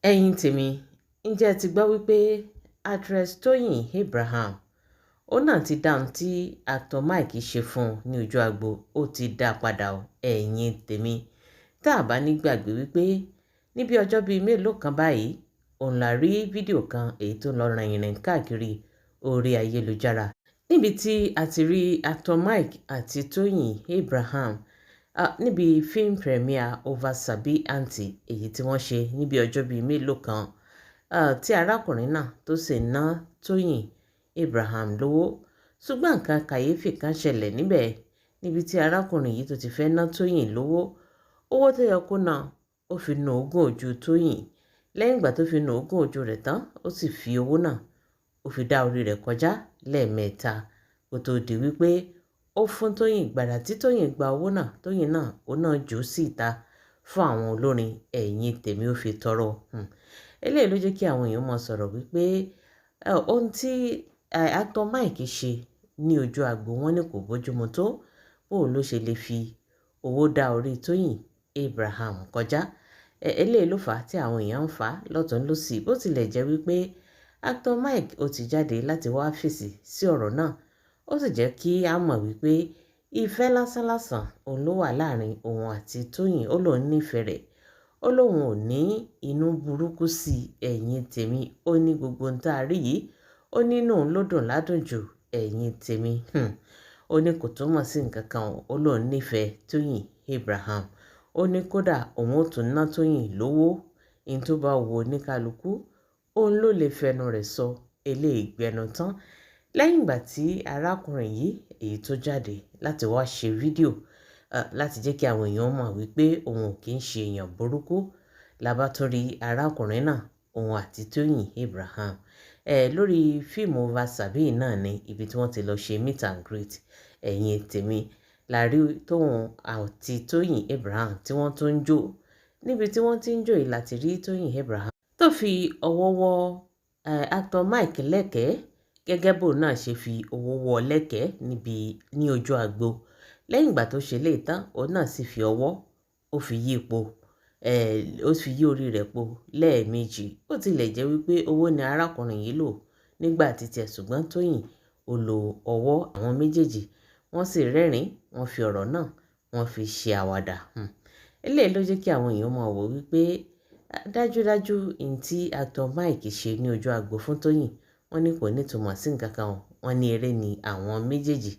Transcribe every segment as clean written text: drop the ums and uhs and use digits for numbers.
Ẹ̀yin tèmi, ǹjẹ́ ẹ ti gbọ́ wípé actress Tóyìn Abraham, ó náà ti dá ohun tí actor Mike ṣe fún un ní ojú agbo, ó ti dá a padà o. Ẹ̀yin tèmi, tá a bá ní gbàgbé wípé níbi ọjọ́ bíi mélòó kan báyìí, òun la rí fídíò kan èyí tó ń lọ rìnrìn káàkiri orí ayélujára níbi tí a ti rí actor Mike àti Tóyìn Abraham níbi film premiere Over Sabi Aunty èyí tí wọ́n ṣe níbi ọjọ́ bíi mélòó kan, tí arákùnrin náà tó sì ná Tóyìn Abraham lówó. Ṣùgbọ́n nǹkan kàyéfì kan ṣẹlẹ̀ níbẹ̀ níbi tí arákùnrin yìí tó ti fẹ́ ná Tóyìn lówó. Owó tó yẹ kó ná, ó fi nu ogún ojú Tóyìn. Lẹ́yìn ìgbà tó fi nu ogún ojú rẹ̀ tán, ó sì fi owó náà, ó fi dá orí rẹ̀ kọjá lẹ́ẹ̀mẹ́ta kó tó di wípé ó fún Tóyìn. Gbàrà tí Tóyìn gba owó náà, Tóyìn náà ó náà jù ú sí ìta fún àwọn olórin, ẹ̀yin tèmi, ó fi tọrọ. Eléyìí ló jẹ́ kí àwọn èèyàn máa sọ̀rọ̀ wípé ohun tí actor Mike ṣe ní ojú agbo, wọn ní kò bójúmu tó. Bóun ló ṣe lè fi owó dá orí Tóyìn Abraham kọjá? Eléyìí ló fà á tí àwọn èèyàn ń fà á lọ́tùn lósì. Bó tilẹ̀ jẹ́ wípé actor Mike ó ti jáde láti wá fèsì sí ọ̀rọ̀ náà, ó sì jẹ́ kí a mọ̀ wípé ìfẹ́ lásánlàsàn òun ló wà láàrin òun àti Tóyìn. Ó lóun nífẹ̀ẹ́ rẹ̀, ó lóun ò ní inú burúkú sí. Ẹ̀yin tèmi, ó ní gbogbo ohun tá a rí yìí, ó nínú òun ló dùn ládùn jù. Ẹ̀yin tèmi, ó ní kò túmọ̀ sí nǹkan kan. Ó lóun nífẹ̀ẹ́ Tóyìn Abraham, ó ní kódà òun ó tún ná Tóyìn lówó. Ní tó bá wo oníkálukú, òun ló lè fẹnu rẹ̀ sọ. Eléyìí gbẹnu tán. Lẹ́yìn ìgbà tí arákùnrin yìí èyí tó jáde láti wá ṣe fídíò láti jẹ́ kí àwọn èèyàn mọ̀ wípé òun ò kí ń ṣe èèyàn burúkú, la bá tún rí arákùnrin náà, òun àti Tóyìn Abraham lórí fíìmù Over Sabi náà ní ibi tí wọ́n ti lọ ṣe meet and greet. Ẹ̀yin tèmi, la rí tóun àti Tóyìn Abraham tí wọ́n tún ń jó. Níbi tí wọ́n ti ń jó yìí láti rí Tóyìn Abraham tó fi ọwọ́ wọ́ actor Mike lẹ́kẹ̀ẹ́, gẹ́gẹ́ bóun náà ṣe fi ọwọ́ wọ́ lẹ́kẹ̀ẹ́ níbi ní ojú agbo. Lẹ́yìn ìgbà tó ṣe léyìí tán, òun náà sì fi ọwọ́, ó fi yí ipò, ó fi yí orí rẹ̀ po lẹ́ẹ̀mejì. Ó tilẹ̀ jẹ́ wípé owó ni arákùnrin yìí lò nígbà títí ẹ̀, ṣùgbọ́n Tóyìn ó lo ọwọ́. Àwọn méjèèjì wọ́n sì rẹ́rìn-ín, wọ́n fi ọ̀rọ̀ náà, wọ́n fi ṣe àwàdà. Eléyìí ló jẹ́ kí àwọn èèyàn máa wò wípé dájúdájú ohun tí actor Mike ṣe ní ojú agbo fún Tóyìn, wọ́n ní kò ní ìtumọ̀ sí nǹkan kan o. Wọ́n ní eré ni àwọn méjèèjì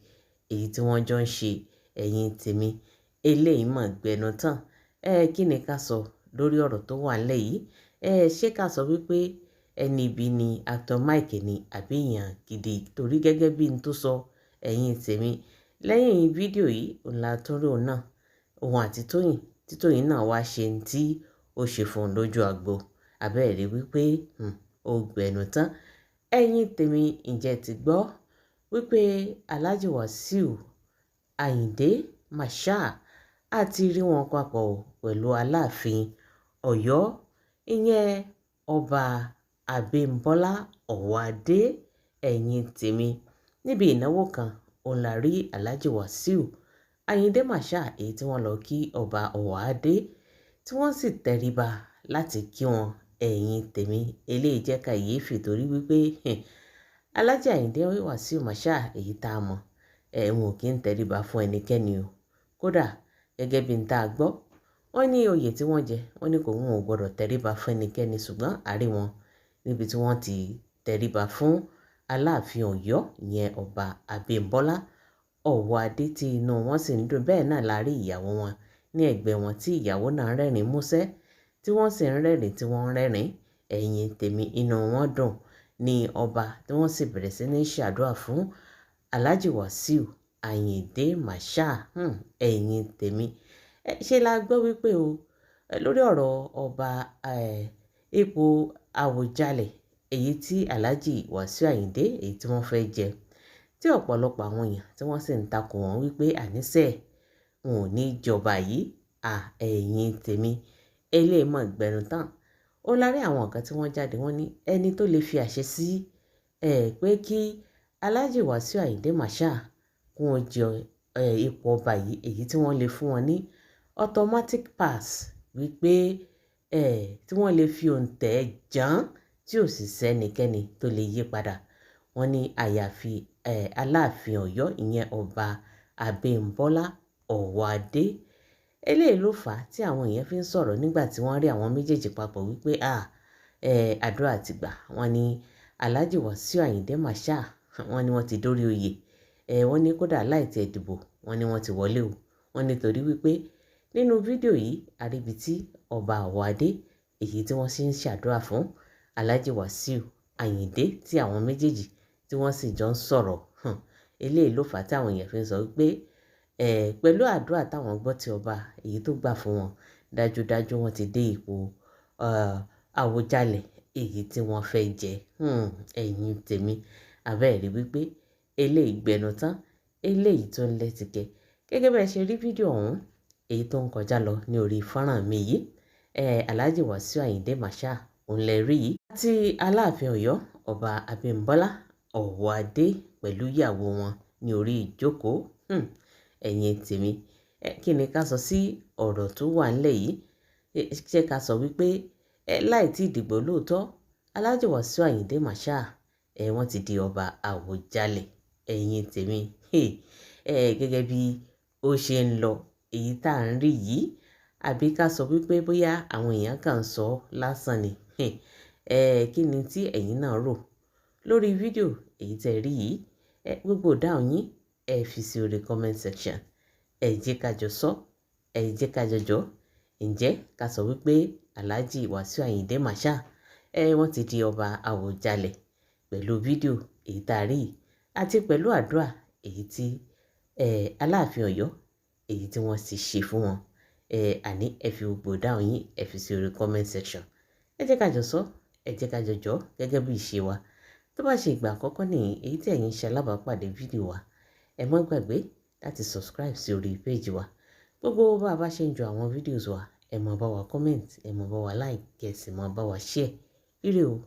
èyí tí wọ́n jọ ń ṣe. Ẹ̀yin tèmi, eléyìí mọ̀ gbẹnu tán. Kí ni ká sọ lórí ọ̀rọ̀ tó wà nílẹ̀ yìí? Ṣé ká sọ wípé ẹni ibi ni actor Mike ni àbí èèyàn gidi? Torí gẹ́gẹ́ bí n tó sọ, ẹ̀yin tèmi, lẹ́yìn fídíò yìí, òun la tún rí òun náà, òun àti Tóyìn, tí Tóyìn náà wá ṣe ohun tí ó ṣe fún un lójú agbo. Àbẹ́ẹ̀rí wípé ó gbẹnu tán. Ẹ̀yin tèmi, ǹjẹ́ ti gbọ́ wípé Alhaji Wasiu Ayinde Marshal á ti rí wọn papọ̀ pẹ̀lú Aláàfin Ọ̀yọ́, ìyẹn Ọba Abímbọ́lá Ọ̀wọ́adé? Ẹ̀yin tèmi, níbi ìnáwó kan, òun la rí Alhaji Wasiu Ayinde Marshal èyí tí wọ́n lọ kí Ọba Ọ̀wọ́adé, tí wọ́n sì tẹríba láti kí wọn. Ẹ̀yin tèmi, eléyìí jẹ́ kàyéfì torí wípé Alhaji Ayinde Wasiu Marshal èyí tá a mọ̀, wọn ò kí ń tẹríba fún ẹnikẹ́ni o. Kódà gẹ́gẹ́ bí n tá a gbọ́, wọ́n ní oyè tí wọ́n jẹ, wọ́n ní kò wọn ò gbọdọ̀ tẹríba fún ẹnikẹ́ni, ṣùgbọ́n a rí wọn níbi tí wọ́n ti tẹríba fún Aláàfin Ọ̀yọ́, ìyẹn Ọba Abímbọ́lá Ọ̀wọ́adé, tí inú wọn sì ń dùn. Bẹ́ẹ̀ náà la rí ìyàwó wọn ní ẹ̀gbẹ́ wọn, tí ìyàwó náà ń rẹ́rìn músẹ́, tí wọ́n sì ń rẹ́rìn, tí wọ́n ń rẹ́rìn. Ẹ̀yin tèmi, inú wọn dùn ní ọba, tí wọ́n sì bẹ̀rẹ̀ sí ní ṣàdúrà fún Alhaji Wasiu Ayinde Marshal. Ẹ̀yin tèmi, ṣe la gbọ́ wípé o lórí ọ̀rọ̀ ọba, ipò Àwùjalẹ̀ èyí tí Alhaji Wasiu Ayinde èyí tí wọ́n fẹ́ jẹ, tí ọ̀pọ̀lọpọ̀ àwọn èèyàn tí wọ́n sì ń takò wọ́n wípé àníṣe wọn ò ní jọba yìí. À, ẹ̀yin tèmi, eléyìí mọ̀ gbẹnu tán. Ó lárí àwọn nǹkan tí wọ́n jáde, wọ́n ní ẹni tó lè fi àṣẹ sí pé kí Alhaji Wasiu Ayinde Marshal kí wọ́n jẹ ipò ọba yìí, èyí tí wọ́n lè fún wọn ní automatic pass wípé tí wọ́n lè fi òǹtẹ̀ jàn tí ò sì sẹ́nikẹ́ni tó lè yí padà. Wọ́n ní àyàfi Aláàfin Ọ̀yọ́, ìyẹn Ọba Abímbọ́lá Ọ̀wọ́adé. Eléyìí ló fà á tí àwọn èèyàn fi ń sọ̀rọ̀ nígbà tí wọ́n rí àwọn méjèèjì papọ̀ wípé àdúrà ti gbà. Wọ́n ní Alhaji Wasiu Ayinde Marshal, wọ́n ní wọ́n ti dórí oyè. Wọ́n ní kódà láì tiẹ̀ dìbò, wọ́n ní wọ́n ti wọlé o. Wọ́n ní torí wípé nínú fídíò yìí, àríbi tí Ọba Ọ̀wọ́adé èyí tí wọ́n sì ń ṣàdúrà fún Alhaji Wasiu Ayinde, tí àwọn méjèèjì tí wọ́n sì jọ ń sọ̀rọ̀. Eléyìí ló fà á tí àwọn èèyàn fi ń sọ wípé pẹ̀lú àdúrà táwọn gbọ́ tí ọba èyí tó gbà fún wọn, dájúdájú wọ́n ti dé ipò Àwùjalẹ̀ èyí tí wọ́n fẹ́ jẹ. Ẹ̀yin tèmi, àbẹ́ẹ̀rí wípé eléyìí gbẹnu tán, eléyìí tó ń lẹ́tìkẹ́. Gẹ́gẹ́ bí ẹ ṣe rí fídíò ọ̀hún èyí tó ń kọjá lọ ní orí fọ́nrán mi yìí, Alhaji Wasiu Ayinde Marshal òun lẹ rí yìí, àti Aláàfin Ọ̀yọ́ Ọba Abímbọ́lá Ọ̀wọ́adé pẹ̀lú ìyàwó wọn ní orí ìjókòó. Ẹ̀yin tèmi, kí ni ká sọ sí ọ̀rọ̀ tó wà ńlẹ̀ yìí? Ṣé ká sọ wípé láì tí ìdìbò lóòótọ́ Alhaji Wasiu Ayinde Marshal wọ́n ti di ọba Àwùjalẹ̀? Ẹ̀yin tèmi, gẹ́gẹ́ bí ó ṣe ń lọ èyí tá à ń rí yìí, àbí ká sọ wípé bóyá àwọn èèyàn kàn ń sọ lásán ni? Kí ni tí ẹ̀yin náà rò lórí fídíò èyí tẹ́ rí yìí? Gbogbo ìdáhùn yín ẹ fi sí orí comment section. Ẹ jẹ́ ká jọ sọ, ẹ jẹ́ ká jọ jọ. Ǹjẹ́ ká sọ wípé Alhaji Wasiu Ayinde Marshal wọ́n ti di ọba Àwùjalẹ̀ pẹ̀lú fídíò èyí tá a rí yìí àti pẹ̀lú àdúrà èyí tí Aláàfin Ọ̀yọ́ èyí tí wọ́n ti ṣe fún wọn? Àní ẹ fi gbogbo ìdáhùn yín ẹ fi sí orí comment section. Ẹ jẹ́ ká jọ sọ, ẹ jẹ́ ká jọ jọ gẹ́gẹ́ bí ìṣe wa. Tó bá ṣe ìgbà àkọ́kọ́ nìyí èyí tí ẹ̀yin ṣe alábàápàdé fídíò wa, ẹ má gbàgbé láti subscribe sí orí page wa. Gbogbo bá a bá ṣe ń ju àwọn videos wa, ẹ máa bá wa comment, ẹ máa bá wa like, kẹ́ ẹ sì máa bá wa share. Ire o.